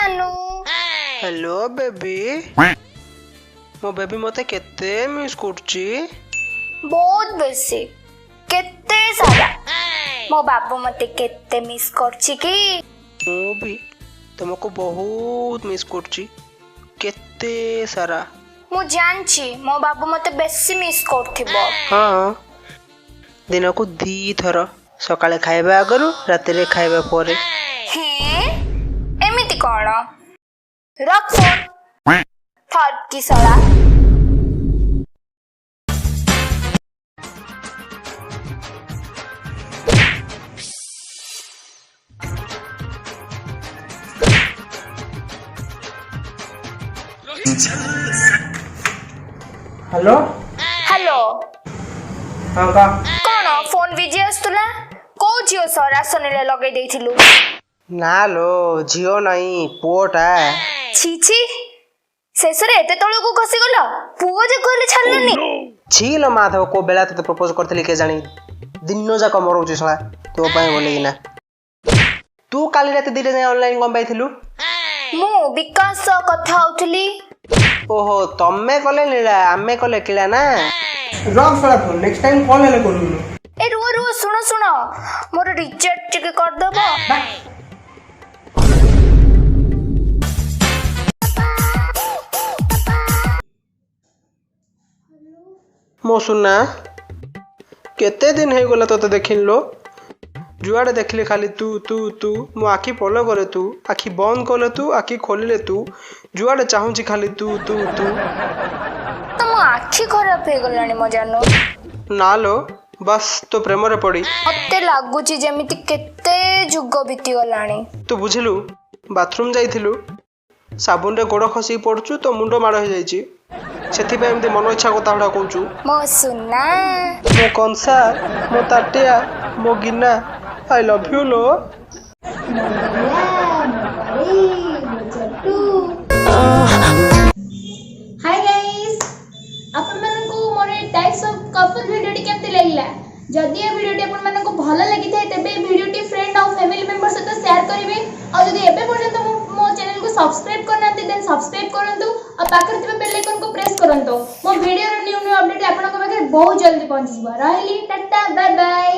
ଜାନୁ। Hello baby. ମୋ baby ମତେ କେତେ ମିସ୍ କରୁଛି। ବହୁତ ବେଶୀ, କେତେ ସାରା। ମୋ ବାବୁ ମତେ କେତେ ମିସ୍ କରୁଛି କି? ମୁଁ ବି ତମକୁ ବହୁତ ମିସ୍ କରୁଛି, କେତେ ସାରା। ମୁଁ ଜାଣିଛି ମୋ ବାବୁ ମତେ ବେଶୀ ମିସ୍ କରୁଥିବ। ହଁ, ଦିନକୁ 2 ଥର, ସକାଳେ ଖାଇବା ଆଗରୁ, ରାତିରେ ଖାଇବା ପରେ। ହେଁ, ଏମିତି କଣ? ରଖ ଫୋନ, ଠକି ଶଳା। ହ୍ୟାଲୋ। ହ୍ୟାଲୋ। ହଁ, କହ। କଣ ଫୋନ ବିଜି ଆସୁଥିଲା? କୋଉ ଝିଅ ସହ ରାସନୀଳା ଲଗେଇ ଦେଇଥିଲୁ? ନା ଲୋ, ଝିଅ ନାହିଁ, ପୁଅଟା। ଛି ଛି, ଶେଷରେ ଏତେ ତଳକୁ ଖସିଗଲ, ପୁଅ ଯେ କହିଲେ ଛାଡ଼ିଲନି। ଛି ଲୋ ମାଧବ, କୋଉ ବେଳା ତୋତେ ପ୍ରପୋଜ କରିଥିଲି କେଜାଣି, ଦିନ ଯାକ ମରଉଛି ଶଳା ତୋ ପାଇଁ ବୋଲିକିନା। ତୁ କାଲି ରାତି 2ଟା ଯାଏଁ ଅନଲାଇନ କଣ ପାଇଁ ଥିଲୁ? ମୁଁ ବିକାଶ ସହ କଥା ହଉଥିଲି। ଓହୋ, ତମେ କଲେ ଲୀଳା, ଆମେ କଲେ କିଳା ନା? ରଖ ଶଳା ଫୋନ, ନେକ୍ସଟ ଟାଇମ କଲ୍ ହେଲେ କରିବୁନି। ଏ ରୁହ ରୁହ, ଶୁଣ ଶୁଣ, ମୋର ରିଚାର୍ଜ ଟିକେ କରିଦବ? ମୋ ସୁନା, କେତେ ଦିନ ହେଇଗଲା ତୋତେ ଦେଖିନି ଲୋ। ଯୁଆଡ଼େ ଦେଖିଲେ ଖାଲି ତୁ ତୁ ତୁ। ମୋ ଆଖି ପଲକରେ ତୁ, ଆଖି ବନ୍ଦ କଲେ ତୁ, ଆଖି ଖୋଲିଲେ ତୁ, ଯୁଆଡ଼େ ଚାହୁଁଛି ଖାଲି ତୁ ତୁ ତୁ। ତମ ଆଖି ଖରାପ ହେଇଗଲାଣି ମୋ ଜାନୁ। ନା ଲୋ, ବାସ୍ ତୋ ପ୍ରେମରେ ପଡ଼ି। ମତେ ଲାଗୁଛି ଯେମିତି କେତେ ଯୁଗ ବିତିଗଲାଣି। ତୁ ବୁଝିଲୁ, ବାଥରୁମ୍ ଯାଇଥିଲୁ, ସାବୁନରେ ଗୋଡ଼ ଖସିକି ପଡ଼ୁଛୁ, ତୋ ମୁଣ୍ଡ ମାଡ଼ ହେଇଯାଇଛି, ସେଥିପାଇଁ ଏମିତି ମନ ଇଚ୍ଛା କଥା ଗୁଡ଼ା କହୁଛୁ। ମୋ ସୁନା। ମୋ କଂସା, ମୋ ତାଟିଆ, ମୋ ଗିନା, I love you low. High guys, ଆପଣମାନଙ୍କୁ ମୋର ଏ ଟାଇପ୍ସ ଅଫ୍ କପଲ୍ ଭିଡ଼ିଓଟି କେମିତି ଲାଗିଲା? ଯଦି ଏ ଭିଡ଼ିଓଟି ଆପଣମାନଙ୍କୁ ଭଲ ଲାଗିଥାଏ, ତେବେ ଏ ଭିଡ଼ିଓଟି ଫ୍ରେଣ୍ଡ ଆଉ ଫ୍ୟାମିଲି ମେମ୍ବର ସହିତ ସେୟାର କରିବେ। ଆଉ ଯଦି ଏବେ ପର୍ଯ୍ୟନ୍ତ ମୁଁ ମୋ ଚ୍ୟାନେଲକୁ ସବସ୍କ୍ରାଇବ୍ କରିନାହାନ୍ତି, ଦେନ୍ ସବସ୍କ୍ରାଇବ୍ କରନ୍ତୁ ଆଉ ପାଖରେ ଥିବା ବେଲ୍ ଆଇକନ୍କୁ ପ୍ରେସ୍ କରନ୍ତୁ। ମୋ ଭିଡ଼ିଓର ନ୍ୟୁ ନ୍ୟୁ ଅପଡେଟ୍ ଆପଣଙ୍କ ପାଖରେ ବହୁତ ଜଲ୍ଦି ପହଞ୍ଚିଯିବ। ରହିଲି, ଟାଟା, ବାଏ ବାଏ।